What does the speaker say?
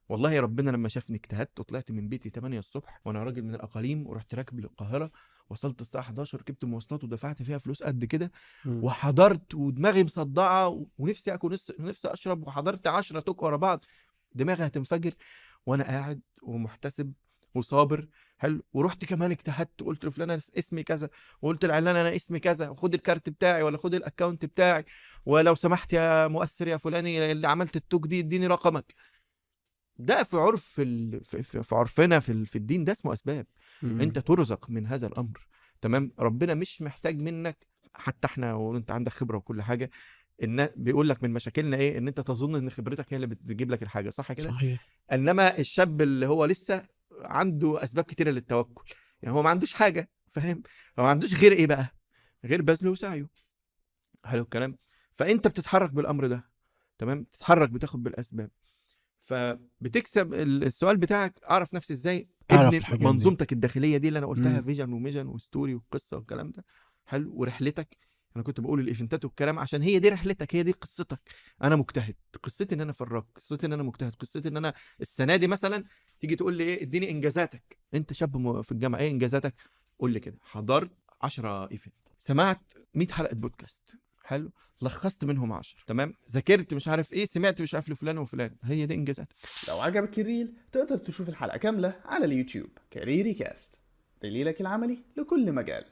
والله يا ربنا لما شافني اجتهدت وطلعت من بيتي 8 الصبح وانا راجل من الاقاليم، ورحت راكب للقاهره، وصلت الساعة 11، ركبت مواصلات ودفعت فيها فلوس قد كده، وحضرت ودماغي مصدعه ونفسي اكل نفسي اشرب، وحضرت 10 talk ورا بعض، دماغي هتنفجر، وانا قاعد ومحتسب وصابر. حلو. ورحت كمان اجتهدت وقلت لفلان انا اسمي كذا، وقلت لعلان انا اسمي كذا، وخد الكارت بتاعي ولا خد ال account بتاعي، ولو سمحت يا مؤثر يا فلاني اللي عملت ال talk دي اديني رقمك. ده في عرف في عرفنا في الدين ده اسمه اسباب. انت ترزق من هذا الامر. تمام. ربنا مش محتاج منك حتى احنا، وانت عندك خبره وكل حاجة، ان بيقول لك من مشاكلنا ايه؟ ان انت تظن ان خبرتك هي اللي بتجيب لك الحاجة، صح كده؟ صحيح. انما الشاب اللي هو لسه عنده اسباب كتيرة للتوكل، يعني هو ما عندوش حاجة، فاهم؟ هو ما عندوش غير ايه بقى؟ غير بذله وسعيه. حلو الكلام. فانت بتتحرك بالامر ده. تمام. تتحرك، بتاخد بالاسباب، فبتكسب. السؤال بتاعك اعرف نفسي ازاي؟ اعرف ابني الحاجات دي. منظومتك الداخلية دي اللي انا قلتها، vision و mission و story والقصه والكلام ده. حلو. ورحلتك، انا كنت بقول ال event ات والكلام عشان هي دي رحلتك، هي دي قصتك. انا مجتهد، قصتي ان انا فراج، قصتي ان انا مجتهد، قصتي ان انا السنة دي مثلا تيجي تقول لي ايه؟ اديني انجازاتك. انت شاب في الجامعة، ايه انجازاتك؟ قول لي كده، حضرت 10 event، سمعت 100 حلقة بودكاست، حلو، لخصت منهم 10، تمام، ذاكرت مش عارف ايه، سمعت مش عارف لفلان وفلان، هي دي انجازاتك. لو عجبك ال reel تقدر تشوف الحلقة كاملة على اليوتيوب. كاريري كاست، دليلك العملي لكل مجال.